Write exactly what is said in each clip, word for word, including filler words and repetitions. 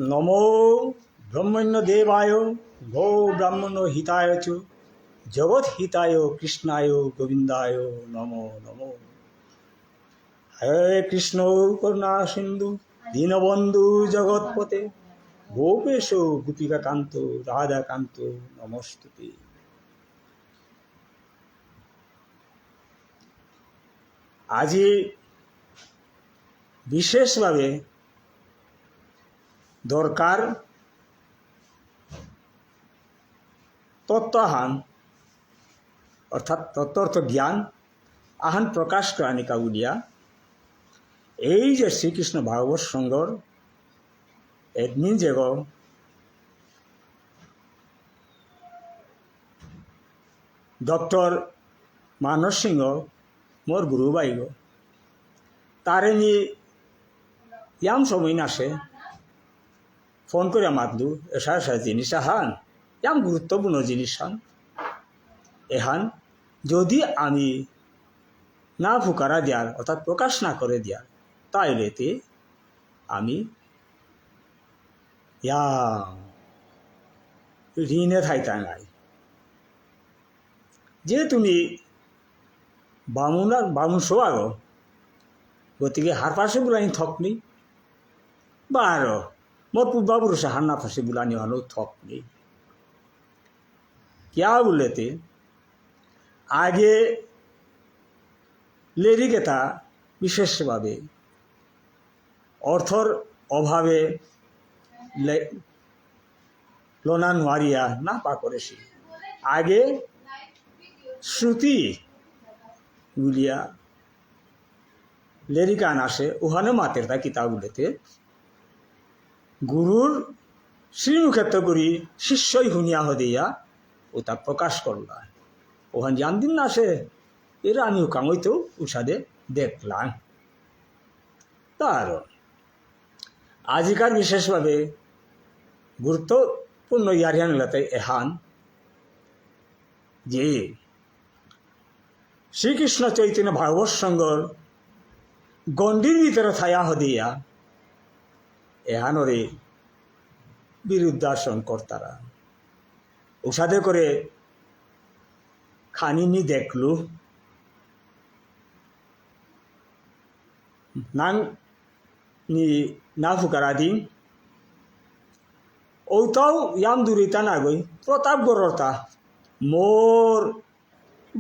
নমো ব্রহ্মণ্য দেবায় গো ব্রাহ্মণ হিতায় চ জগৎ হিতায় কৃষ্ণায় গোবিন্দায় নমো নমো। হে কৃষ্ণ করুণা সিন্ধু দীনবন্ধু জগৎপতে গোপেশ গোপিকাকান্ত রাধাকান্ত নমস্তুতে। আজি বিশেষভাবে দরকার তত্ত্ব আহান, অর্থাৎ তত্ত্ব অর্থ জ্ঞান আহান প্রকাশ করানিকা বুলিয়া এই যে শ্রীকৃষ্ণ ভাগবত সংঘর admin যেগ ডক্টর মানস সিংহ মোর গুরু বাইগ। তারে নি ইয়াম সময় নাসে ফোন করে মাতলু, এসা এসা জিনিস আহান, ইয়াম গুরুত্বপূর্ণ জিনিস হান। এহান যদি আমি না ফুকারা দিয়ার, অর্থাৎ প্রকাশ না করে দিয়ার, তাইলে তে আমি ইয়া ঋণে থাইতাঙাই। যে তুমি বামুন আর বামুন সোয়াগো, গতিকে হার পাশে বুলানি থক নেই, বারো মোর পূর্বাপুরুষে হার না পাশে বুলানি হলো থক নেই। কিয়া বুলেতে আগে লেরিক এতা বিশেষভাবে অর্থর অভাবে লে-, লনা নোয়ারিয়া না পা করেসি। আগে শ্রুতি বুলিয়া লেরিকান আসে, ওহানে মাতের তা কিতা বুলেতে গুরুর শ্রীমুখেত্ত করি শিষ্যই হুনিয়া হদিয়া ওতা প্রকাশ করলা। ওহান জান দিন না আসে, এরা আমি হুকাম হইতো উসাদে দেখলাম। তার আজিকার বিশেষভাবে গুরুত্বপূর্ণ ইয়ারিহান ইলতাই এহান যে শ্রীকৃষ্ণ চৈতন্য ভাগবত সংঘর গণ্ডির ভিতরে থায়া হদিয়া এহানরে বিরুদ্ধাচরণ করতারা। উসাদে করে খানি নি দেখলু, নাং নি না ফুকারা দিন। ঔতাও ইয়াম দূরিতা নাগই, প্রতাপগড়রতা। মোর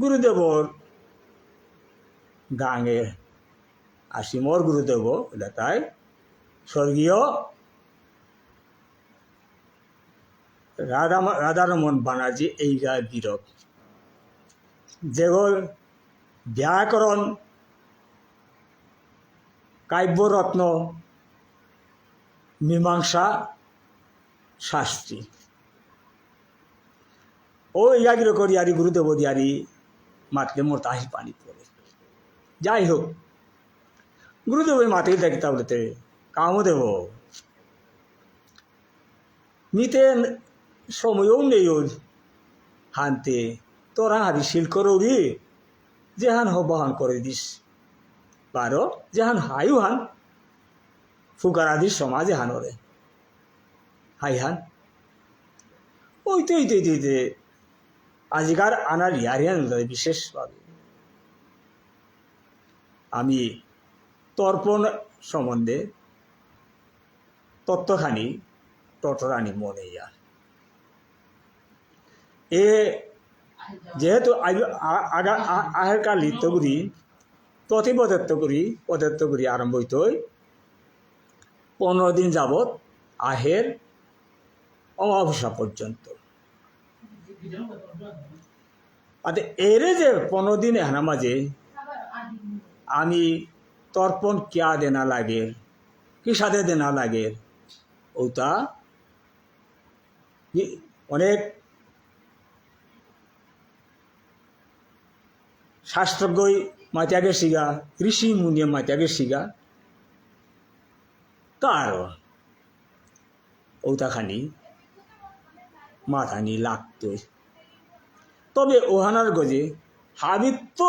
গুরুদেবর গাঙে আসি, মোর গুরুদেব, এলাকায় স্বর্গীয় রাধা-, রাধারমন বানার্জি এইগা গিরক। যেগর ব্যাকরণ, কাব্যরত্ন, মীমাংসা শাস্ত্রী। ও ইয়া গিরকর ইয়ারি গুরুদেব দিয়ারি মাতলে মোর তাহি পানি পড়ে। যাই হোক, গুরুদেব মাতে দেখতা বলতে কামদেব মিতে সময়ও নেই ওর হানতে, তোরা হাবি শিল করৌরি, যেহান হব হান করে দিস। বারো, যেহান হাইও হান, ফুকারা দিস সমাজে হানরে। হাই হান। ওই তো, ওই তো, ওই তো, ওই তো। আজিকার আনার ইয়ারিয়ান বিশেষভাবে আমি তর্পণ সম্বন্ধে তত্ত্বখানি টটরানি মনে ইয়া। এ যেহেতু আগ-, আ-, আগা-, আ-, আহের কালি তগুরি, প্রতি পদত্ত করি, পদত্ত করি আরম্ভ হইতই পনেরো দিন যাবত আহের অমাবস্যা পর্যন্ত। আতে এরে যে পনেরো দিন এহানা মাঝে আমি তর্পণ কিয়া দেনা লাগে, কিসাদে দেনা লাগে, ওটা কি অনেক শাস্ত্রজ্ঞই মাতিয়া গেছিগা, ঋষি মুনিয়ে মাতিয়া গেছিগা, তারও ওতাখানি মাথানি লাগতই। তবে ওহানার গজে হাবিত্ত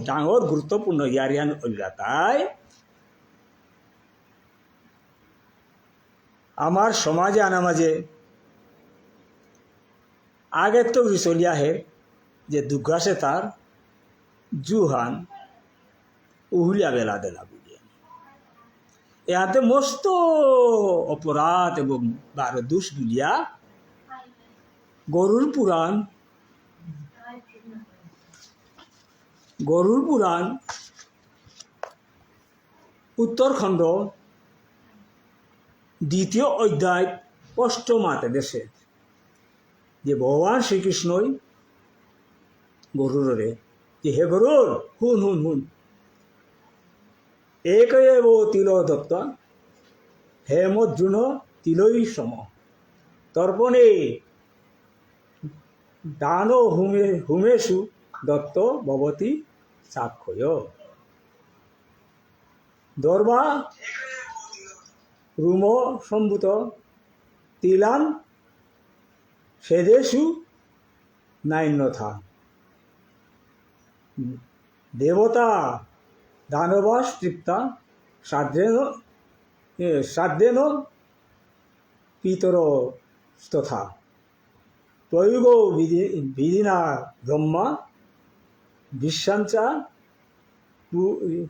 ডাঙর গুরুত্বপূর্ণ ইয়ারিয়ান ওইলাতাই আমার সমাজে আনা মাঝে আগের তো চলিয়া আহের যে দুর্গাসে তার জুহান উহুলিয়া বেলা দেলা বুলিয়া। এহাতে মস্ত অপরাধ এবং বারো দোষ বুলিয়া গরুর পুরাণ, গরুর পুরাণ উত্তরখণ্ড দ্বিতীয় অধ্যায় স্পষ্ট মাতে দেসে যে ভগবান শ্রীকৃষ্ণই গরুররে যে, "হে গরুর, হুন, হুন, হুন। এক এব তিল দত্ত, হেমদ্রোণ তিলই সম। তর্পণে দান হোমে, হোমেষু দত্ত ভবতি সাক্ষয়।" দর্ভা রোম সম্ভূত তিলান সেদেষু নান্যথা। দেবতা দানবাস্তৃপ্তা শ্রাদ্ধেন, এ, শ্রাদ্ধেন পিতরস্তথা। প্রয়োগো বিধি-, বিধিনা ব্রহ্মা বিশ্বাঞ্চা পু-,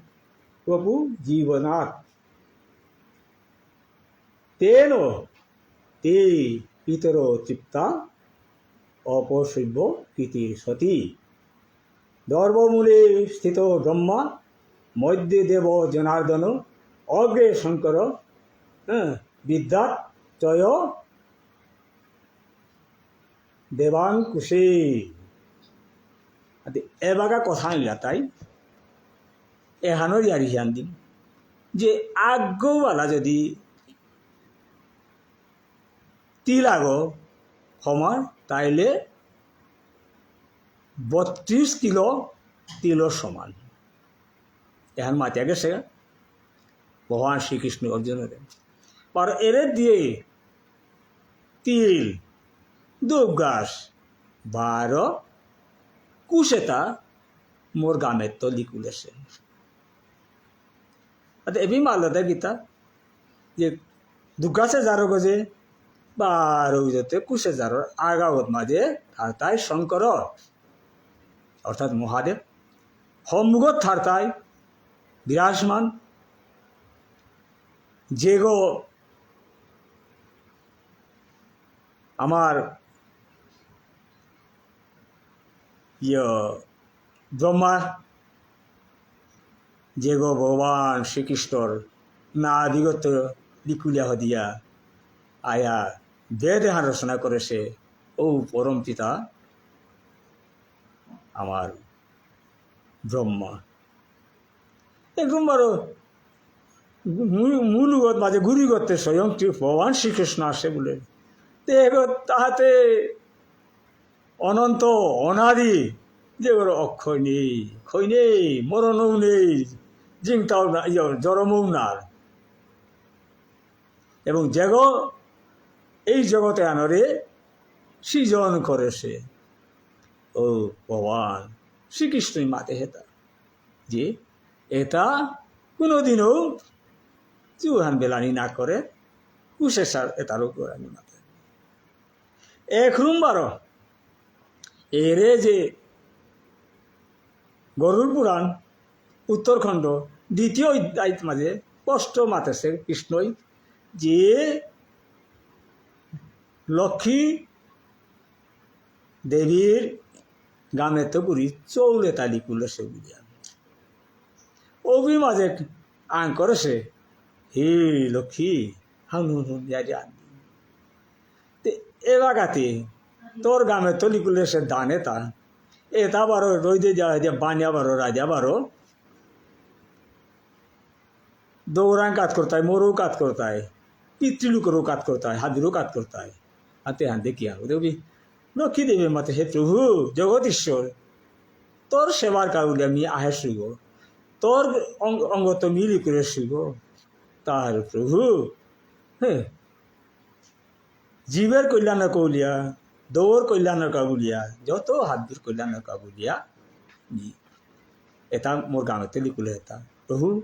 পপু জীবনাৎ। তেন তে পিতরো তৃপ্তা অপসব্য কৃতে সতি। দর্ভমূলে স্থিতো ব্রহ্মা মধ্যে দেব জনার্দন অগ্রে শঙ্কর, হ্যাঁ, বিদ্যাৎ চয় দেবাঙ্কুশে। আতে এবাকা কথা ইলা তাই, এহানর ইয়ারি হিয়ান দিন, যে আগবালা যদি তিল আগ হমার, তাইলে বত্রিশ কিলো তিলর সমান। এহান মাতিয়া গেসে ভগবান শ্রীকৃষ্ণ অর্জুনরে। আর এরে দিয়ে তিল, দুবগাছ, বারো, কুশেতা মোর গামেত্ত লিকুলেসে। আতে এবি মালদা গীতা যে দুর্গাসে যারো গজে বারো উজতে কুশে যারো আগাগত মাঝে থারতাই শঙ্কর, অর্থাৎ মহাদেব। সম্মুখত থারতাই বিরাজমান, যেগো আমার ইয় ব্রহ্মা, যেগো ভগবান শ্রীকৃষ্ণর নাভিগত লিকুলিয়া হদিয়া আয়া বেদ এহান রচনা করেসে, ও পরম পিতা আমার ব্রহ্মা। একদম বারো মূল, মূলগত মাঝে গুরিগতে স্বয়ং শ্রী ভগবান শ্রীকৃষ্ণ আসে বুলে। তে এগো তাহাতে অনন্ত, অনাদি, যেগর অক্ষয় নেই, ক্ষয় নেই, মরণও নেই, জিংতাও না, ইয়ে, জরমও না। এবং যেগো এই জগতে আনরে সৃজন করেসে, ও ভগবান শ্রীকৃষ্ণই মাতে হেতা। যে এতা কোনোদিনও চুহান বেলানি না করে, কুশেষার এতারও করানি মাতে। এক নম্বর, এরে যে গরুর পুরাণ উত্তরখণ্ড দ্বিতীয় অধ্যায়ত মাঝে স্পষ্ট মাতেসে কৃষ্ণই যে লক্ষ্মী দেবীর গামেত্ত পুরি চৌলে তালি কুলেসে বুলিয়া। অবি মাঝে আং করেসে, "হে লক্ষ্মী, হাউন হুন হুন, ইয়া ইয়া।" তে এবাগাতে তোর গামেত্ত লিকুলেসে দান এতা, এতা বারো রইদে যা, যে বানিয়া বারো, রাজা বারো, দৌরাং কাত করতাই, মোরও কাত করতাই, পিতৃলোকরও কাত করতাই, হাবিরও কাত করতাই। আতে হান দেখিয়া, ওদের বি, লক্ষ্মী দেবী মাতে, "হে প্রভু, জগদীশ্বর, তোর সেবার কাউলে আমি আহেসুগো, তোর অঙ্গ-, অঙ্গত মিলি করে সুগো।" তার প্রভু, হ্যাঁ, জীবের কল্যাণ কৌলিয়া, দৌর কল্যাণ কাবুলিয়া, যত হাবির কল্যাণ কাবুলিয়া, ই, এতা মোর গাঙতে লিকুলে এতা। প্রভু,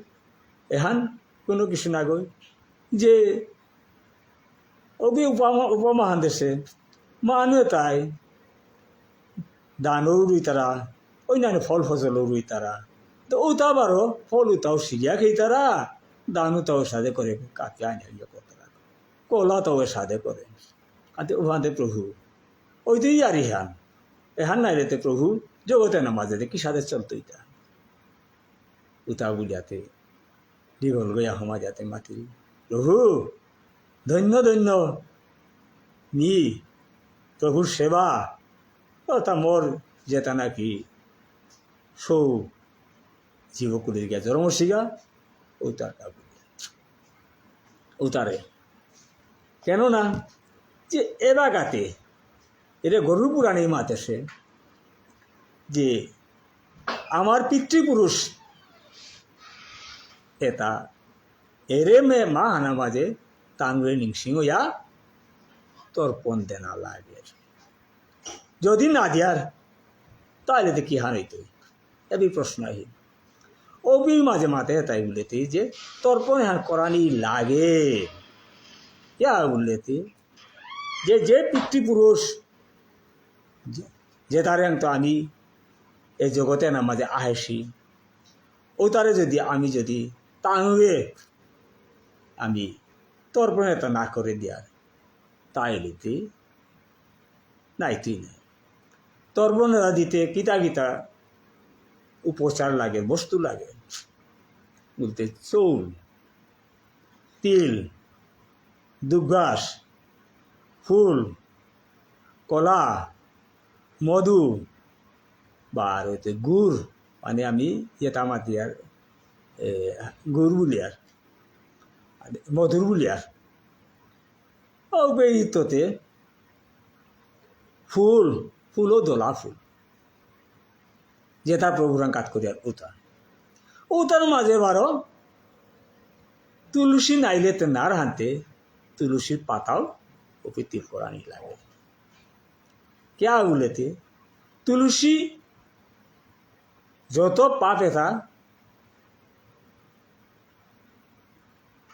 এহান কোনো কিছু না গই, যে অবি উপমা, উপমা হান দেসে, মানু এতাই, ধানও রুইতারা, অন্যান্য ফল ফসলও রুইতারা। তো উতা বারো, ফল উতাও সিরিয়া খেইতারা, ধান উতাও সাদে করে কাকে আনে ইয়ে করতারা। কলা তাও সাদে করে। আতে উহাতে প্রভু। ওই তো ইয়ারি হান। এহান নাইলে তে প্রভু, জগতে না মাঝে কি সাদে চলতো ইতা। উতা বুলিয়াতে, দীঘল গয়া হমা যাতে মাতি। প্রভু, ধন্য ধন্য, মি, প্রভুর সেবা, অর্থাৎ মোর যেতা নাকি সৌ জীবকুলের গিয়া জন্ম সিগা, উতার, উতারে। কেননা, যে এবাগাতে, এরে গরুর পুরাণে মাতেসে, যে আমার পিতৃপুরুষ এতা এরে মে মা হানা মাঝে তানুরে নিংসিং ইয়া তর্পণ দেনা লাগে। যদি না দিয়ার, তাহলে তো কি হান হইতো? এবি প্রশ্ন আহি। অবি মাঝে মাতে তাই বুলেতে যে তর্পণ হান করানি লাগে। ইয়া বুলেতে যে, যে পিতৃপুরুষ যে, যে তারে তো আমি এই জগতে না মাঝে আহেসি, ও তারে যদি আমি যদি তানুরে আমি তর্পণ এতা না করে দিয়ার, তাইলে তে নাই তুই নাই। তর্পণ এতা দিতে কিতা কিতা উপচার লাগে, বস্তু লাগে। বুলতে চৌল, তিল, দুব্রাস, ফুল, কলা, মধু, বা আর হইতে গুড়, মানে আমি ইয়েতা মাতি আর, এ, গুড় বুলিয়ার, মধুর বুলিয়ার। ও বেইততে ফুল, ফুলও দোলা ফুল। যেতা প্রভুরাং কাত করিয়ার উতা। উতার মাঝে বারো তুলসী নাইলে তে নার হানতে তুলসীর পাতাও অবি তিল করানি লাগে। কিয়া বুলেতে তুলসী যত পাপ এতা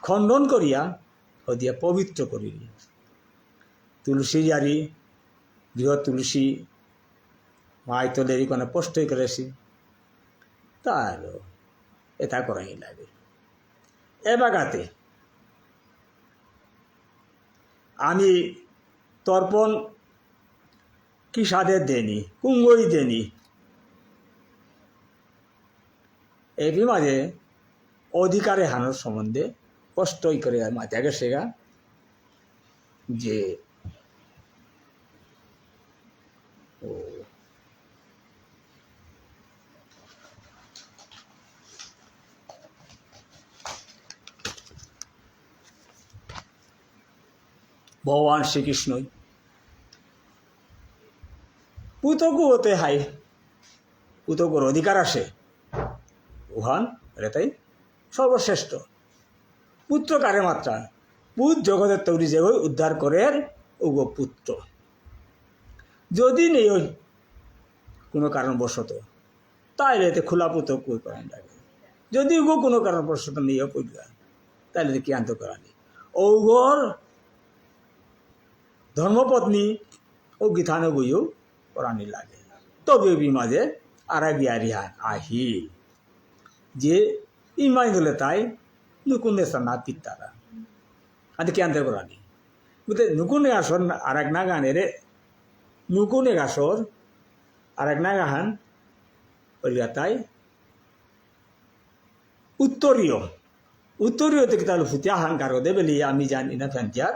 খণ্ডন করিয়া হদিয়া পবিত্র করিল। তুলসী জারি, গৃহ তুলসী, মাই তলেরি কোনো স্পষ্ট করেসি। তাহলে এতা করাই লাগে। এবাগাতে আমি তর্পণ কি সাদে দেনি, কুঙ্গই দেনি, এপি মাঝে অধিকার এহানর সম্বন্ধে স্পষ্ট করে মাতিয়া গেসেগা যে, ও, ভগবান শ্রীকৃষ্ণই পুতক হতে হাই, পুতকর অধিকার আসে, উহান এটাই সর্বশ্রেষ্ঠ। পুত্র কারে মাত্রা? পুত জগতের তৌরি যেগই উদ্ধার করের, ওগো পুত্র। যদি নেই ওই কোনো কারণবশত, তাইলে এতে খোলা পুতক কই করান লাগে। যদি ওগো কোনো কারণবশত নেই পড়লা, তাইলে এতে কি আনতে করানি? ওগর ধর্মপত্নী ও গিথানো বইও করানি লাগে। তবে ওই মাঝে আরা বিয়ারি হান আহিল। যে ইমাই দলে তাই নুকুনে সানা পিতারা। আদে কি আনতে করানি? বুঝতে নুকুনে আসর আরাক নাগান এরে, নুকুনে আসর আরাক নাগাহান, ওই তাই উত্তরীয়, উত্তরীয় তে কিতাল ফুতিয়া হান কারো দে বেলি আমি জানি না ফ্যান্তিয়ার,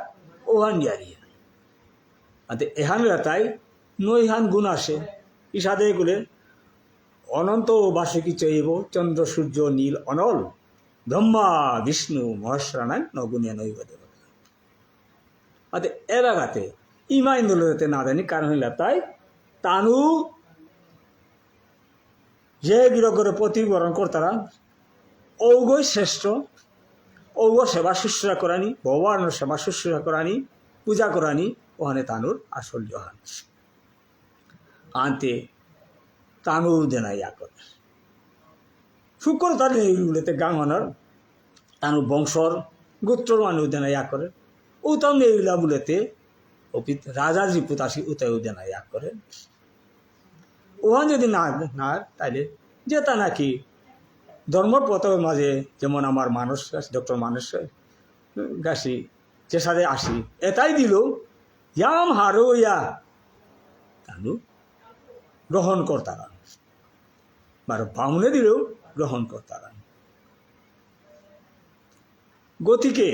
ও হান ইয়ারি। আতে এহান রাতাই নই হান গুণ আসে, ইসাদে গুলে অনন্ত বাসুকি চৈব চন্দ্র সূর্য নীল অনল, ব্রহ্মা বিষ্ণু মহেশ্বরানাং নগুণে নৈব দেবতা। আতে এরাগাতে ইমা ইন্দুলতে না জানি কারণ হইলা তাই তানু যে গিরকরে প্রতিবরণ করতারা ঔগই শ্রেষ্ঠ, ঔগ সেবা শুশ্রূষা করানি, ভগবানর সেবা শুশ্রূষা করানি, পূজা করানি, ওহানে তানুর আসল জহান। আনতে তানুর দেনা ইয়া করে। শুকর তার নেই উলেতে গাঙ হনার, তানুর বংশর, গোত্রর মানু দেনা ইয়া করে। উতাও নেইলা বুলেতে, অপিত রাজা জিপুত আসি উতাও দেনা ইয়া করে। ওহান যদি না, না, তাইলে যেটা নাকি ধর্মপথর মাঝে, যেমন আমার মানস, ডক্টর মানস গাছি, যে সাথে আসি, এটাই দিল, ইয়াম হারো ইয়া, তানু গ্রহণ করতারা। বারো বামুনে দিলেও গ্রহণ করতারা। গতিকে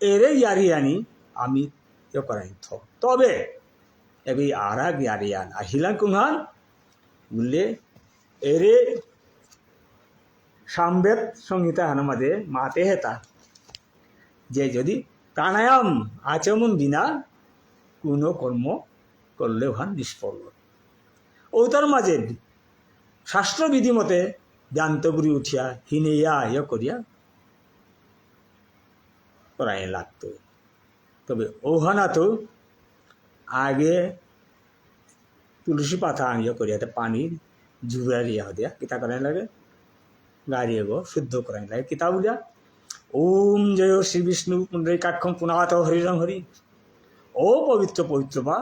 এরে ইয়ারি আনি আমি ইয়ে করাই থ। তবে এবে আর এক ইয়ারি আন আহিলাম কুহান বুললে এরে সামবেদ সংহিতা হান মাঝে মাতে হেতা যে যদি প্রাণায়াম আচমন বিনা কোনো কর্ম করলে ওহান নিষ্ফল। ওটার মাঝে শাস্ত্রবিধি মতে ব্যান্ত করি উঠিয়া হিনেয়া ইয়ে করিয়া করাই লাগতো। তবে ওহানা তো আগে তুলসী পাতা আনিয়া করিয়াতে পানি জুড়াইয়া দিয়া কিতা করাই লাগে, গাড়ি এগো শুদ্ধ করাই লাগে। কিতা বুলিয়া? ওম জয় শ্রী বিষ্ণু পুণ্ডরীকাক্ষম পুনাত হরিরং হরি। ও পবিত্র পবিত্র বা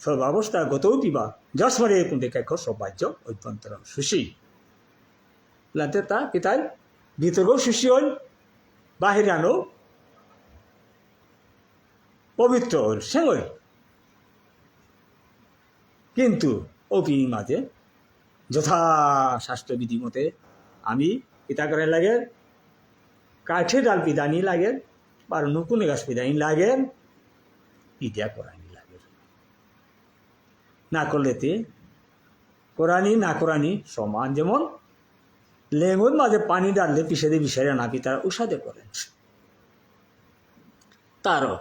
সর্বাবস্থা গতৌ পিবা যস্মরে পুণ্ডরীকাক্ষ সৌভাজ্য অভ্যন্তরম সুশী। লাতে তা কিতাই ভিতরও সুশী হইল, বাহিরানো পবিত্র হইল, সেঙ হইল। কিন্তু অপি মাঝে যথা শাস্ত্র বিধি মতে আমি কিতা করে লাগে, কাঠে ডাল পিদানি লাগে, আর নুকুনে গাছ পিদানি লাগে, পিদিয়া করানি লাগে। না করলেতে করানি না করানি সমান। যেমন লেঙ্গর মাঝে পানি ডাললে পিছেদে বিচারে না পিতারা উসাদে করে। তারও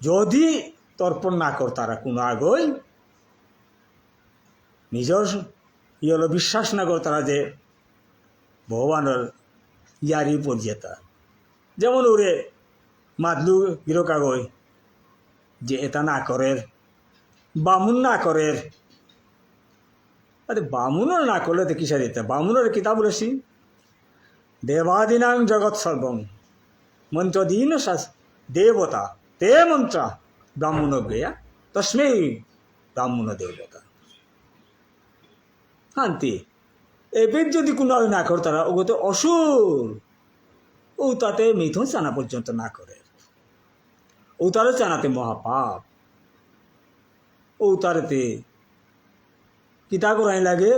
যদি তর্পণ না করতারা কোনো আগই, নিজর ইয়লো বিশ্বাস না করতারা যে ভগবানর ইয়ারি পরিজেতা। যেমন ওরে মাদলু গিরক আগই যে এটা না করের, বামুন না করের। আরে বামুনর না করলে তো কিসা দিতে? বামুনর কিতা বলেছি? দেবাদীনাং জগৎ সর্বং মন্ত্রদীন শাস-, দেবতা তে মন্ত্রা ব্রাহ্মণ গেয়া তস্মৈ ব্রাহ্মণ দেবতা। শান্তি। এবিধ যদি কোনো না করতারা, ওগো তো অসুর। ও তাতে মিথুন চানা পর্যন্ত না করে। ও তারা চানাতে মহাপাপ। ও তারেতে কিতা করাই লাগে?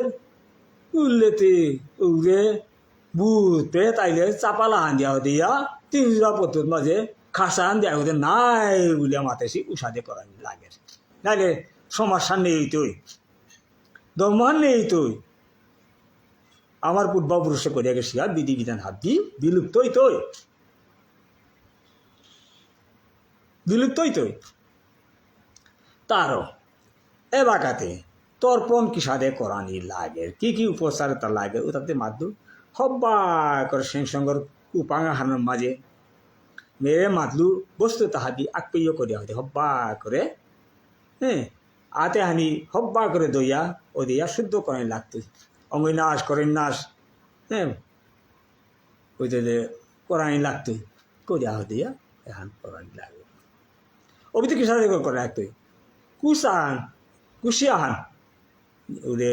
উল্লেতে উরে ভূত প্রেত আইলে চাপালা হান দিয়া হদিয়া, তিনজা পদ্ধত মাঝে খাসা হান দিয়া হদে নাই বুলিয়া মাতেছি উসাদে করাই লাগে। নাইলে সমাজ সামনে এইতই। ধর্মহান নেই তো। আমার পূর্বপুরুষে করিয়া গেছি, আর বিধি বিধান হাবি বিলুপ্ত হইতই। বিলুপ্ত হইতই। তারও এবাকাতে তর্পণ কিসাদে করানি লাগে, কি কি উপচারতা লাগে, ওটাতে মাধ্যম হব্বা করে সেং সঙ্গর উপাঙ্গা হানর মাঝে মেরে মাতলু বস্তু তাহাবি আকপেয় করিয়া হতে হব্বা করে, হ্যাঁ, আতে হানি হব্বা করে দইয়া, ও দিয়া শুদ্ধ করানি লাগতই। অঙ্গই নাশ, করেন নাশ, হ্যাঁ, ওই যে, যে করানি লাগতই, করিয়া হদিয়া, এহান করানি লাগে। অবিতে কিসাদে করে লাগতই? কুসান, কুশিয়াহান, ওরে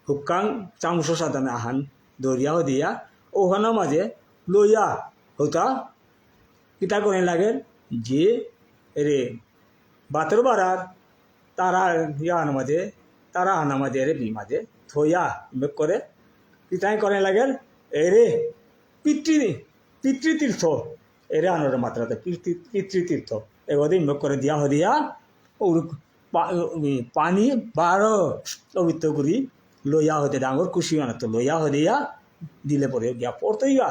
হুকাং চামচ সাদান আহান দরিয়া হদিয়া, ওহানা মাঝে লইয়া হতা কিতা করে লাগে যে এরে বাতর বারার তারা ইয়ান মাঝে, তারা আনা মাঝে রে বি মাঝে থইয়া মেক করে কিতাই করে লাগে এরে পিতৃ, পিতৃতীর্থ এরে আনরে মাত্রাতে পিতৃ, পিতৃতীর্থ এগোদে মেক করে দিয়া হদিয়া ওর পা-, উম, পানি বারো পবিত্র করি লইয়া হতে ডাঙর কুশি আনাতো লইয়া হদিয়া দিলে পরে গিয়া পড়তইগা।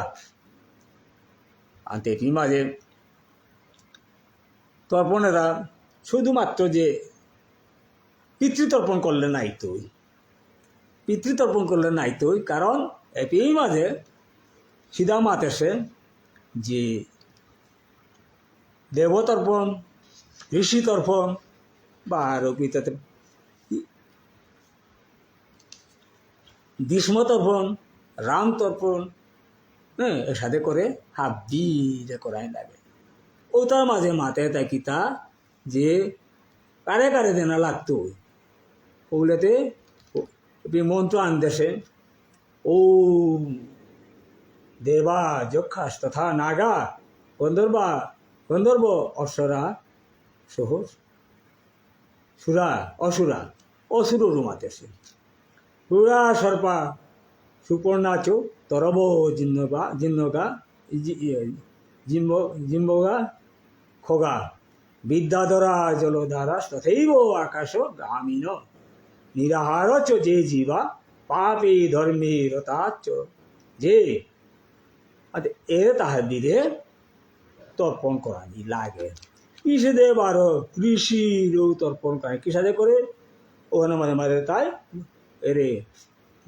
আনতে এপি মাঝে তর্পণেরা শুধুমাত্র যে পিতৃতর্পণ করলে নাইতই, পিতৃতর্পণ করলে নাইতই, কারণ এপি মাঝে সিধা মাতেছে যে দেবতর্পণ, ঋষিতর্পণ, বা আরো কিতাতে ভীষ্মতর্পণ, রামতর্পণ, হ্যাঁ, এসাদে করে হাবিরে করাই লাগে। ওতার মাঝে মাতে তাই কিতা যে কারে কারে দেনা লাগতো। ওগুলোতে এপি মন্ত্র আনতেছে, "ওম দেবা যক্ষাস তথা নাগা গন্ধর্বা গন্ধর্ব অপ্সরা সহ সুরা অসুরা", অসুরও মাতেছে। "ক্রূরা সর্পা সুপর্ণা চ তরব জিন্নবা জিন্নগা জি-, ইয়ে, জিম্ব-, জিম্বগা খগা বিদ্যাধরা জলধারা তথৈব আকাশ গামিন নিরাহার চ যে জীবা পাপে ধর্মে রতা চ যে।" আতে এরে তাহার বিদে তর্পণ করানি লাগে। ইসে দেব আরো ঋষিরও তর্পণ করে। কিসাদে করে? ওখানে মাঝে মাঝে তাই এরে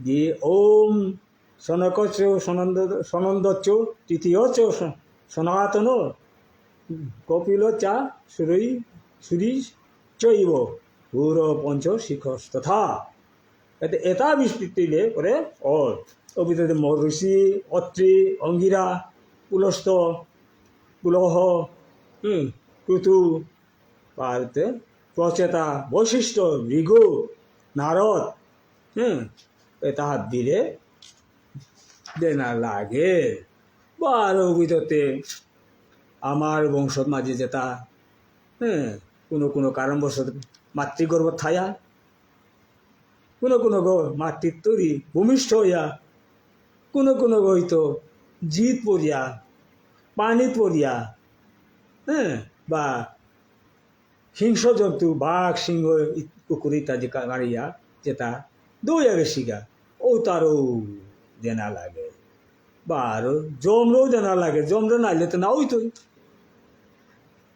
দিয়ে ওম সনকচ সনন্দ-, সনন্দচ তৃতীয়চ স-, সনাতন কপিল চা সুরৈ সুরী চৈব পুর পঞ্চ শিখস্তথা। এতে এতা বিস্তৃতিলে করে অ, অভিতরে মহর্ষি, অত্রি, অঙ্গিরা, পুলস্ত, পুলহ, হুম, ক্রতু, পারতে, প্রচেতা, বশিষ্ঠ, ভৃগু, নারদ, হুম, এতা হাত দিলে দেনা লাগে। বারো অভিতরে আমার বংশত মাঝে যেতা, হ্যাঁ, কোনো কোনো কারণবশত মাতৃগর্ভ থায়া, কোনো কোনো গো মাটির তৈরি ভূমিষ্ঠ হইয়া, কোনো কোনো গো হয়তো জিত পড়িয়া, পানিত পড়িয়া, হ্যাঁ, বা হিংস্র জন্তু, বাঘ, সিংহ, ই-, কুকুর ইত্যাদি কা-, মারিয়া যেতা দৌড়িয়া গেছিগা, ও তারও দেনা লাগে। বা আরো জমরেও দেনা লাগে, জমরে নাইলে তো না হইতই।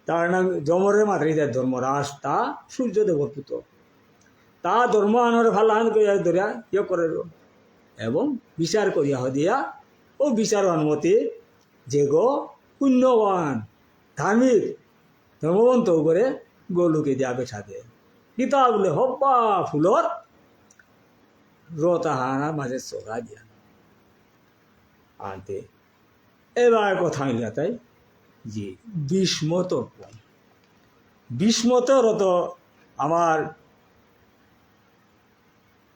তার নাম জমরে মাত্র ইতা ধর্মরাজ, তা সূর্য দেবর পুত্র। তা ধর্ম আনরে ফালান করিয়া ধরিয়া ইয়ে করে রো। এবং বিচার করিয়া হদিয়া, ও বিচার অনুমতি যেগো পুণ্যবান, ধার্মিক, ধর্মবন্ত করে গোলুকে দিয়া বেঠাদে। গীতা বলে হব্বা ফুলর রতাহানা মাঝে চোরা দিয়া। আনতে এবার কথা হইল তাই যে ভীষ্ম তর্পণ। ভীষ্ম তো রত আমার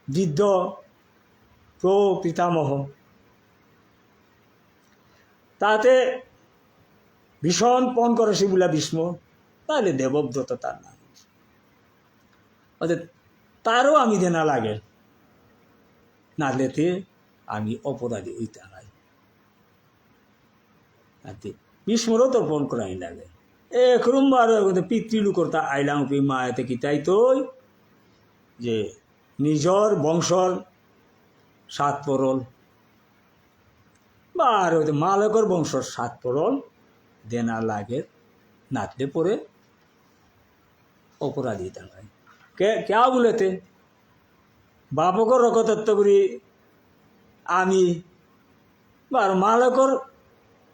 বৃদ্ধ প্রপিতামহ। তাতে ভীষণ পণ করেছি বুলা ভীষ্ম, তাহলে দেবব্রত তার নাম। অর্থাৎ তারও আমি দেনা লাগে, নালেতে আমি অপরাধী হইতে হয়। আতে ভীষ্মরও তর্পণ করাই লাগে। এক রুমবার পিতৃলোকর তা আইলাম পি মায়েতে কি তাই তই যে নিজর বংশর সাত পরল বা আর হয়তো মালকর বংশর সাত পরল দেনা লাগে, নাতলে পরে অপরাধী তাঙ্গাই। কে, কেয়া বুলেতে? বাপকর রকতত্ব করি আমি, বা আর মালকর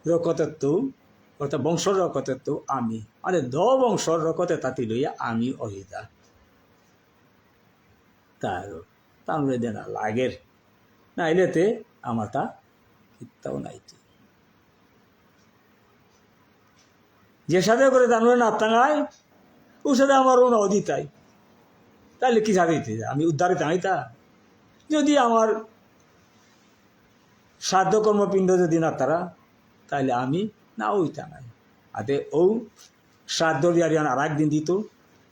রকতত্ব, অর্থাৎ বংশর রকতত্ব আমি। আরে দ বংশর রকতে তাতি লইয়া আমি অহিতা। তার, তানুরে দেনা লাগের। নাইলেতে আমার তা কিত্তাও নাই। যে সাথে করে তানুরে না তাঙায়, ও সাথে আমার ও না দিতাই। তাহলে কি সাথে দিতে? আমি উদ্ধারে তাঙাই তা? যদি আমার শ্রাদ্ধ কর্মপিণ্ড যদি না তারা, তাহলে আমি না ওই তাঙাই। আতে ও শ্রাদ্ধ বিয়ারিহান আর একদিন দিত।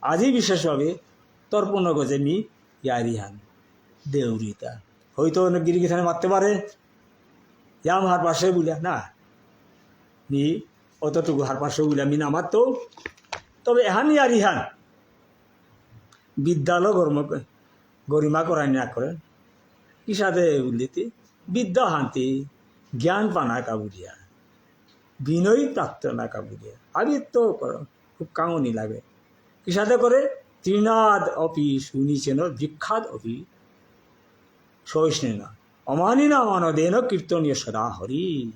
আজি বিশেষভাবে তর্পণ গজে মি ইয়ারিহান দেউরিতা। হয়তো অনেক গিরি গিথানে মারতে পারে, ইয়াম হার পাশে বুলিয়া না, মি অতটুকু হার পাশে বুলিয়া মি না মারতো। তবে এহান ইয়ারিহান বিদ্যালো গরিমা করানি না করে। কিসাদে বুললিতে? বিদ্যা হানতে জ্ঞান পানা কাবুলিয়া, বিনয় প্রাপ্ত না কাবুলিয়া। আবৃত্ত করো, খুব কাঙনি লাগে। কিসাদে করে? তৃণাদ অপি সুনিচেন বৃক্ষাদ অপি সহিষ্ণুনা অমানিনা মানদেন কীর্তনীয় সদা হরি।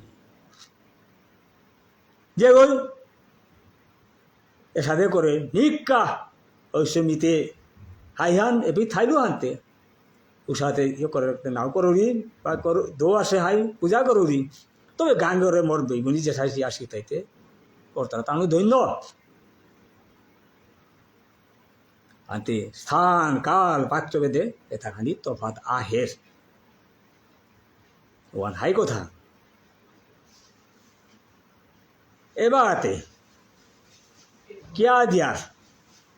যে গই এসাদে করে নিকা ওই সমিতে হাইহান এপি থাইলু হানতে উসাতে ইয়ে করে নাও করুরি বা করু দো আসে হাই পূজা করুরি। তবে গাঙ্গরে মোর বেগুনি যে সাইসি আসি তাইতে করতারা, তানু ধন্য। আনতে স্থান, কাল, পাত্র ভেদে এতা খানি তফাৎ আহের। ওহান হাই কথা। এবাতে কিয়া দিয়ার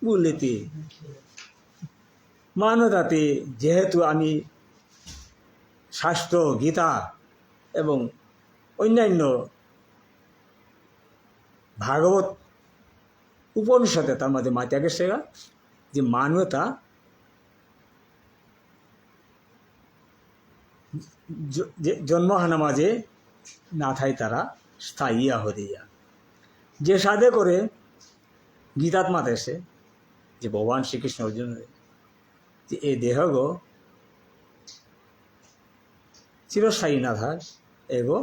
বুললেতে মানবতাতে যেহেতু আমি শাস্ত্র, গীতা এবং অন্যান্য ভাগবত উপনিষদে তার মাঝে মাতিয়া গেছে গা যে মানবতা জ-, যে জন্মহানা মাঝে না থাইতারা স্থায়ী আহরিয়া। যে সাদে করে গীতাত মাতেছে যে ভগবান শ্রীকৃষ্ণ অর্জুন যে এ দেহগো চিরস্থায়ী না থার, এগো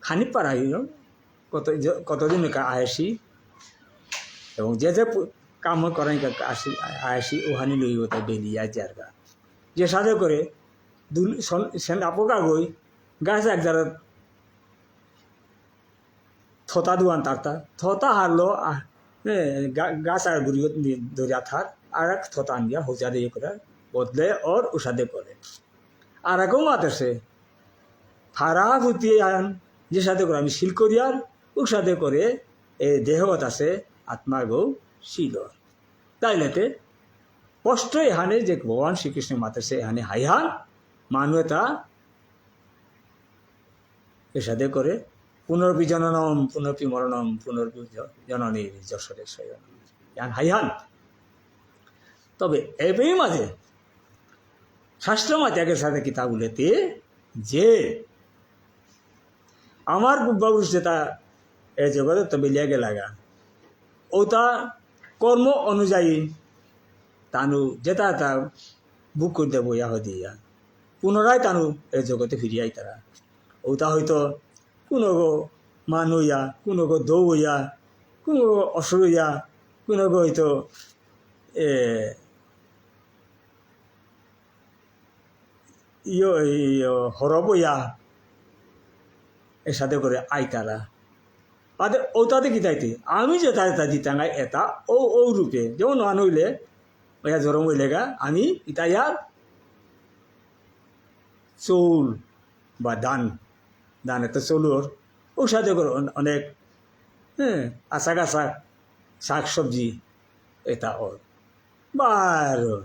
খানি পারা হইল, কত জ-, কতদিন কা আয়েসি, এবং যে যে পু-, কাম করেন কা আসি, আয়েসি, ওহানি লই ওটা বেলিয়া যারগা। যে সাদে করে দুল-, সন-, সেন আপকা গই, গাছ এক জায়গা থতা দুয়ান তারতা, থতা হারলো, আহ, এ, গা-, গাছ আর গুড়ি নি-, ধরিয়া থার, আর এক থতা আনিয়া হোজাদে ইয়ে করে, বদলে ওর উষাদে করে। আর একও মাত আছে, ফারা ফুতি আন, যে সাদে করে আমি সিল করিয়ার, উষাদে করে, এ, দেহগত আছে, আত্মা গো সিল। তাইলেতে, স্পষ্ট এহানে যে ভগবান শ্রীকৃষ্ণ মাতেছে এহানে হাইহান, মানু এতা এসাদে করে, পুনরপি জননম, পুনরপি মরণম, পুনরপি জ-, জননী যশোরে শয়নম। ইয়ান হাইহান। তবে এবেই মাঝে, শাস্ত্র মাঝে আগে সাথে কিতা বলেতে যে আমার পূর্বপুরুষ যেটা এ জগতে তো বেলিয়া গেলাগা, ওটা কর্ম অনুযায়ী তানু যেটা তা বুক করতে বইয়া হদিয়া, পুনরায় তানু এ জগতে ফিরিয়া আইতারা। ওটা হয়তো কোনো গো মানু ইয়া, কোনো গো দৌ ইয়া, কোনো গো অসুর ইয়া, কোনো গো হয়তো, এ, ইয়ো, ইয়ো, হরব ইয়া, এসাদে করে আইতারা। আদে ওটাতে কি তাইতে? আমি যেটা এটা দিতাঙ্গাই এটা, ও, ও রূপে, যেমন আন হইলে, ওয়া জরম হইলে গা, আমি ইতা ইয়ার চৌল বা ধান, ধান এত চৌলর, ও সাথে করে অন-, অনেক, হ্যাঁ, আশা গাছা, শাক সবজি, এটা ওর। বারো,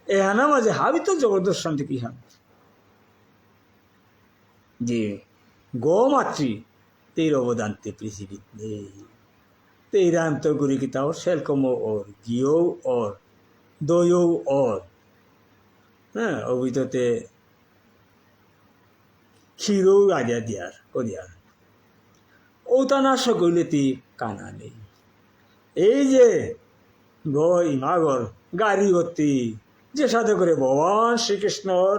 এহানা মাঝে হাবি তো জবরদস্ত শান্তি কি হান। যে গো মাতৃ, তেইর অবদান তে পৃথিবীত নেই। তেইরান্ত গুরি কিতাও সেলকমও ওর, গিয়েও ওর, দইও ওর। হ্যাঁ, অভিততে ক্ষীরও আদিয়া দিয়ার, করিয়ার। ওটা না সকলে তি কানা নেই। এই যে গ ইমাগর গাড়ি গতি, যে সাথে করে ভগবান শ্রীকৃষ্ণর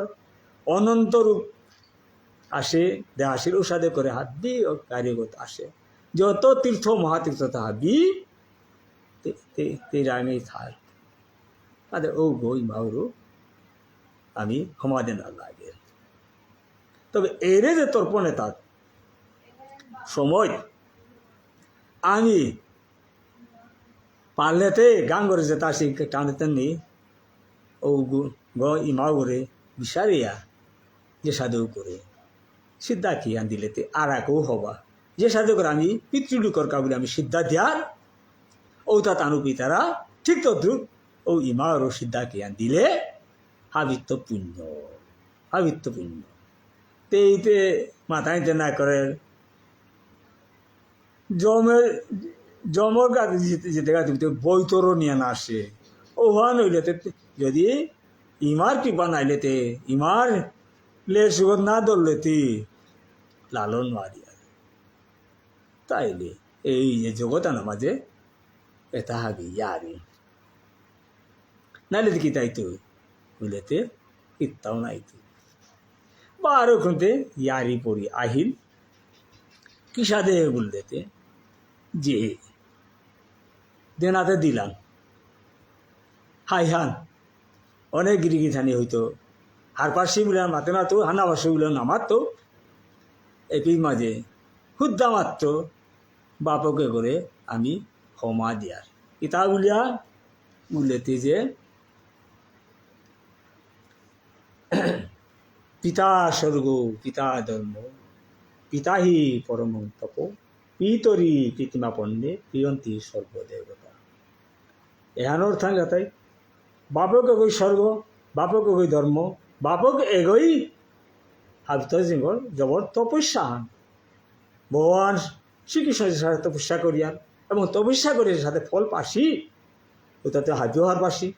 অনন্ত রূপ আসে, দেহাসির উসাদে করে হাবি গাড়ি গত আসে। যত তীর্থ মহাতীর্থ তা হাবি তে, তে, তে রাঙে থার। আদে ও গো ইমাগরু আমি ক্ষমা দেনা লাগে। তবে এরে যে তর্পণে তার সময় আমি পারলেতে গাঙ্গরে যেতা আসি টানেতে নি ও গু-, গ ইমাগরে বিচারিয়া যে সাধু করে সিদ্ধা কি আন দিলেতে আর আকো হবা। যে সাধু করে আমি পিতৃলোকর কাবুলে আমি সিদ্ধা দিয়ার ও তা তানু পিতারা ঠিক তদ্রুপ ও ইমাগরও সিদ্ধা কি আন দিলে হাবিত্ত পুণ্য, হাবিত্ত পুণ্য। তেইতে মাতাইতে না করে যমের, যমর গাতে যেতে, যেতে গাতে যেতে বৈতরণী আন আসে। ওহান হইলে তে, যদি ইমার কৃপা নাইলে তে, ইমার লেসুগত না ধরলে তে, লালন মারিয়া। তাইলে এই যে জগত আনা মাঝে, এটা হাবি ইয়ারি। নাইলে তে কিতাই তো, বুলেতে, কিত্তাও নাই তো। বারো খুনতে ইয়ারি পরি আহিল, কিসাদে বুললেতে, যে দেনাতে দিলাম। হাই হান, অনেক গিরিগিথানি হইতো, হারপাসি বুলে মাতে মাতো, হানাবাসি বুলে না মাতো, এপি মাঝে, হুদ্দা মাতো, বাপকে করে আমি ক্ষমা দিয়ার। ইতা বুলিয়া বুলেতে যে পিতা স্বর্গ, পিতা ধর্ম, পিতা হি পরমং তপ, পিতরি প্রীতিমাপন্নে প্রিয়ন্তি সর্বদেবতা। এহানর থাং যাতাই বাপক এগই স্বর্গ, বাপক এগই ধর্ম, বাপক এগই হাবিত জিঙ্গল জবর তপস্যা হান। ভগবান শ্রীকৃষ্ণ যে সাথে তপস্যা করিয়ার এবং তপস্যা করে যে সাথে ফল পাসি, ওটাতে হাবিও হার পাসি।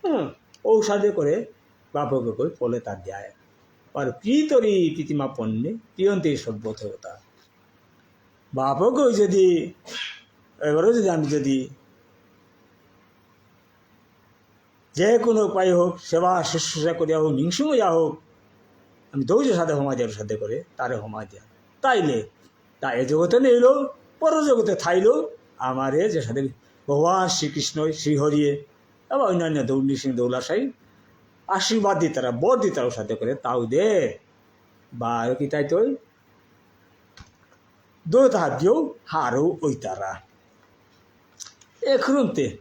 হুম, ঔসাদে করে বাপক এগই ফলে তার দেয়। আর পিতরি প্রীতিমাপন্নে প্রিয়ন্তি সর্বদেবতা। বাপক যদি এবারও যদি আমি যদি যে কোনো উপায় হোক, সেবা শুশ্রূষা করিয়া হোক, মিংসুম ইয়া হোক, আমি দৌড়ে সাথে হমা দিয়ার সাথে করে, তারে হমা দিয়া। তাইলে, তা এ জগতে নেইল, পর জগতে থাইল, আমারে যে সাথে ভগবান শ্রীকৃষ্ণ, শ্রীহরিয়ে, আবার অন্যান্য দৌড় নৃসিংহ দৌলাশাই আশীর্বাদ দিতারা, বর দিতারা সাথে করে, তাও দে। বা আর কি তাই তো? দৌড়ে তাহার দিয়েও হারও ওইতারা। এখনতে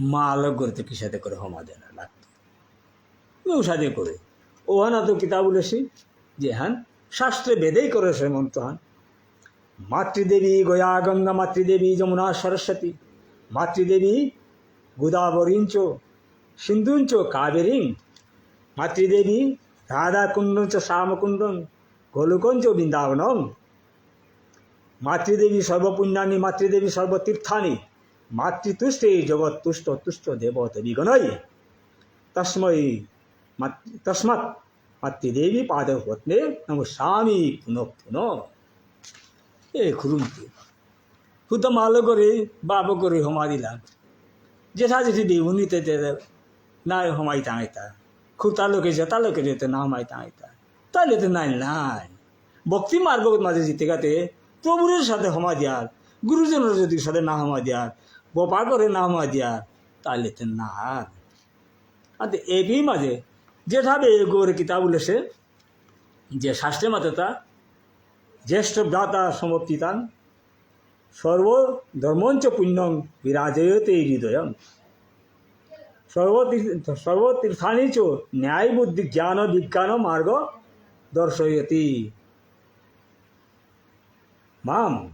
মালক গড়তে কিসাদে করে হমা দেনা লাগতো। ঔসাদে করে। ওহানা তো কিতাব বলেছি, যে হান শাস্ত্রে বেদেই করে সে মন্ত্র হান। মাতৃদেবী গয়া গঙ্গা মাতৃদেবী যমুনা সরস্বতী। মাতৃদেবী গোদাবরীঞ্চ সিন্ধুঞ্চ কাবেরীং। মাতৃদেবী রাধাকুণ্ডঞ্চ শ্যামকুণ্ডং গোলকঞ্চ বৃন্দাবনং। মাতৃদেবী সর্বপুণ্যানি মাতৃদেবী সর্বতীর্থানি। মাতৃতুষ্টে জগৎতুষ্ট তুষ্ট দেবদেবীগণৈ। তস্মৈ মাত-, তস্মাৎ মাতৃদেবী পাদপদ্মে নমস্যামি পুনঃ পুনঃ। এ খুরুমতে। হুদা মালক গড়ে, বাপক গড়ে হমা দিলা। জেঠা জেঠি বেবুনি তে তে নাই হমাই তাঙাইতা। খুতা লোকে জেঠা লোকে যেতে না হমাই তাঙাইতা। তাইলে তো নাই নাই। ভক্তি মার্গ মাঝে জিতে গাতে প্রভুর সাথে হমা দিয়ার, গুরুজনর যদি সাথে না হমা দিয়ার, বোপা করে না হমা দিয়ার, তাইলে তো না আর। আর এপি মাঝে জেঠা বে গোরে কিতাব বলেছে, যে শাস্ত্রে মাতেতা জ্যেষ্ঠ ভ্রাতা সমর্পিতান সর্বধর্মঞ্চ পুণ্যং বিরাজয়তে হৃদয়ম। সর্বতীর্থ-, সর্বতীর্থানি চ ন্যায় বুদ্ধি জ্ঞান বিজ্ঞান মার্গ দর্শয়তি। মাম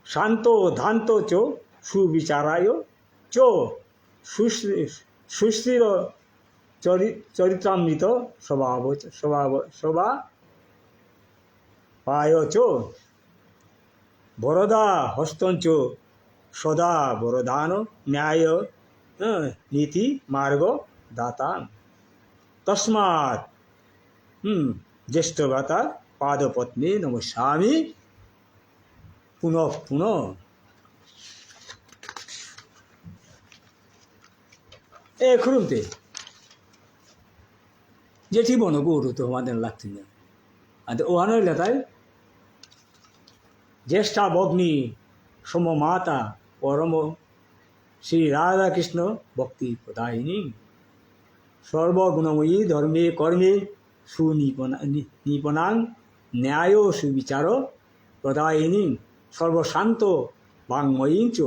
শান্ত দান্ত চ সুবিচারায় চ সুস্থি-, সুস্থির চরি-, চরিত্রামৃত স্বভাব, স্বভাব, স্বভাবায় চ বরদা হস্তঞ্চ সদা বরদান ন্যায়, হ্যাঁ, নীতি মার্গ দাতাং। তস্মাৎ, হুম, জ্যেষ্ঠ ভ্রাতা পাদপদ্মে নমস্যামি পুনঃ পুনঃ। এ খুরুমতে জেঠি বন গৌর তো আমাদের লাগতে নেই। আর ওহানো লেতায় জ্যেষ্ঠা ভগ্নী সমমাতা পরম শ্রী রাধাকৃষ্ণ ভক্তি প্রদায়িনী। সর্বগুণময়ী ধর্মে কর্মে সুনিপুণা-, নি-, নিপুণাং ন্যায় সুবিচার প্রদায়িনী। সর্বশান্ত বাঙ্ময়ী চ,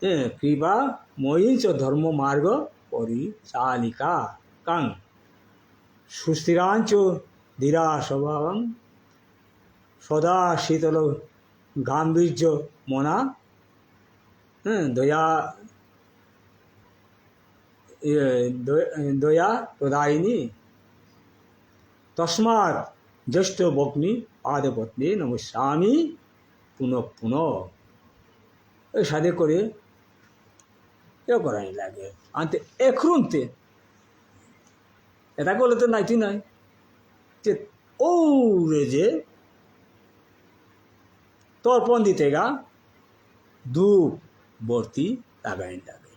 এ, কৃপাময়ী চ ধর্ম মার্গ পরিচালিকা কাং। সুস্থিরাঞ্চ ধীরা স্বভাবাং সদা শীতল গাম্ভীর্য মনা, হ্যাঁ, দয়া, এ, দয়া, দয়া প্রদায়িনী। তস্মাৎ জ্যেষ্ঠ ভগ্নী পাদপদ্মে নমস্যামি পুনঃ পুনঃ। এই সাদে করে এও করানি লাগে। আনতে এখরুনতে এটা করলে তো নাইটি নাই। যে ওরে যে তর্পণ দিতে গা দুখ বর্তি লাগাইন লাগে।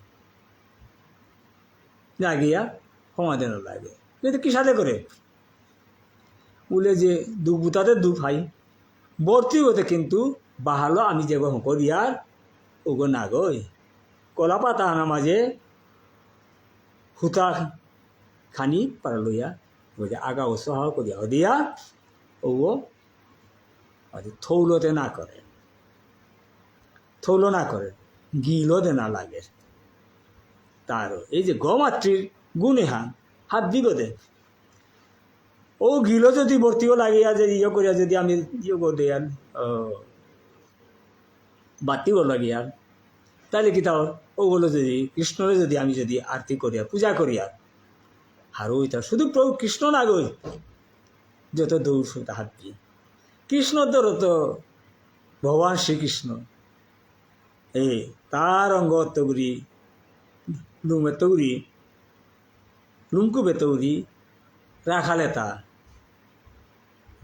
লাগিয়া সমাধান লাগে। কিন্তু কিসাদে করে? বুলে যে দুখ বুতাতে দুখ হাই। বর্তি হতে কিন্তু বাহালো আমি যেগো হকরিয়ার ওগো নাগই। কলা পাতা আনা মাঝে হুতা খানি পারা লইয়া, ওই যে আগা ও সহাও করিয়া হদিয়া, ওগো আদি থৌলতে না করে, থৌল না করে, গিলো দে না লাগে। তার এই যে গ মাতৃর গুণ এহান হাব্বিগদে। ও গিলো যদি ভর্তিও লাগিয়া যে ইয়ে করিয়া যদি আমি ইয়ে করে দেয়ার, ও, বাতিও লাগিয়ার, তাহলে কি তাও ওগুলো যদি কৃষ্ণরে যদি আমি যদি আরতি করিয়ার, পূজা করিয়ার, আর ওইটা শুধু প্রভু কৃষ্ণ না গই, যত দৌড় সুতা হাব্বি। কৃষ্ণ ধরো তো ভগবান শ্রীকৃষ্ণ। এ, তার অঙ্গ তৌরি, লুমে তৌরি, লুমকুবে তৌরি, রাখালে তা।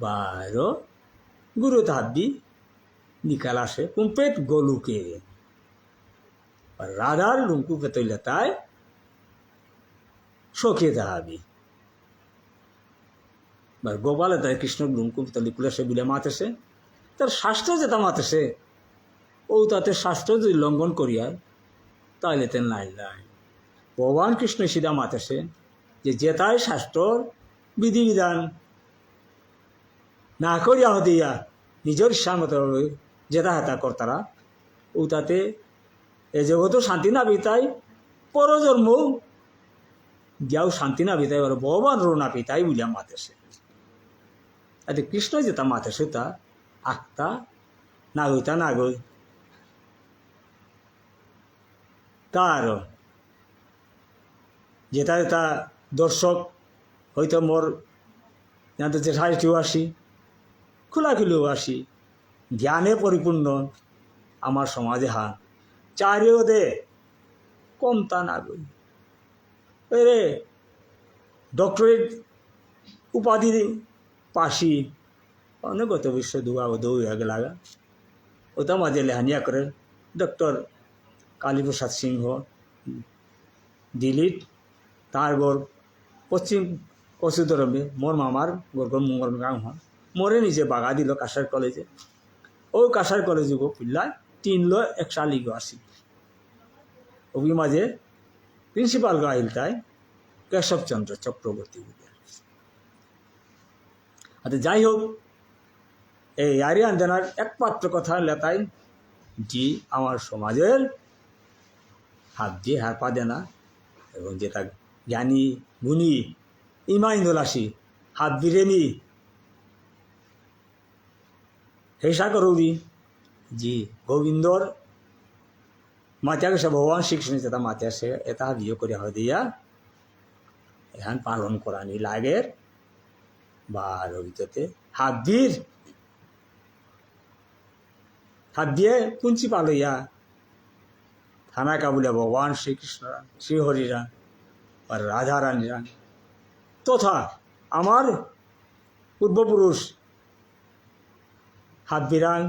বারো, গুরু তাহাবি, নিকাল আসে, কুম্পেত গলুকে। আর রাধার লুমকুবে তৈলে তাই, সখে তাহাবি। বা গোপালে তাই কৃষ্ণ লুমকুবে তৈলে কুলাসে বিলে মাতেসে। তার শাস্ত্র যেটা মাতেসে, ও তাতে শাস্ত্র যদি লঙ্ঘন করিয়ার, তাহলে তে নাই নাই। ভগবান কৃষ্ণ সিধা মাতেসে যে যেতাই শাস্ত্রর বিধিবিধান না করিয়া হদিয়া নিজের ইচ্ছা মতো যেটা হেতা করতারা, ও তাতে এ জগতও শান্তি না পেতাই, পরজন্ম গিয়াও শান্তি না পেতাই, আর ভগবানরও না পেতাই বুলিয়া মাতেসে। আতে কৃষ্ণ যেটা মাতেসে তা আক্তা নাগইতা নাগই। তার যেটা যেটা দর্শক হয়তো মোর জানতে যে সাহিত্য আসি, খোলাখুলিও আসি, জ্ঞানে পরিপূর্ণ আমার সমাজে হা, চারিও দে কমতা নাগই। এরে ডক্টরেট উপাধি পাসি, অনেক গত বিশ্ব দুয়া দৌ হয়ে গেলাগা। ওটা মাঝে লেহানিয়া করে ডক্টর কালীপ্রসাদ সিংহ, দিল্লিত, তার ঘর পশ্চিম কচুদরমে, মোর মামার ঘর ঘর মুঙ্গল গাঁও হয়। মোরে নিজে বাগা দিল কাছাড় কলেজে। ও কাছাড় কলেজে গো পিল্লায় তিন লো এক সালি গো আসি। ওগি মাঝে প্রিন্সিপাল গো আহিল তাই কেশবচন্দ্র চক্রবর্তী বুলে। আচ্ছা, যাই হোক, এই আরিয়ান জানার একমাত্র কথা লেতাই যে আমার সমাজের হাত দিয়ে হারপা দেনা এবং যেটা জ্ঞানী, গুণী, ইমাইন্দুল আসি, হাত বিরেনি, হেসা করুরি, জি, গোবিন্দর মাতিয়া গেছে ভগবান শ্রীকৃষ্ণ যেটা মাতিয়া সে, এটা হাবিও করে হদিয়া, এখান পালন করানি লাগের, বা রবিততে হাবির, হাবিয়ে কুঞ্চি পালইয়া, থানা কাবুলিয়া ভগবান শ্রীকৃষ্ণ, শ্রী হরিরাম, আর রাধারানীরাম, তথা আমার পূর্বপুরুষ হাবিরাং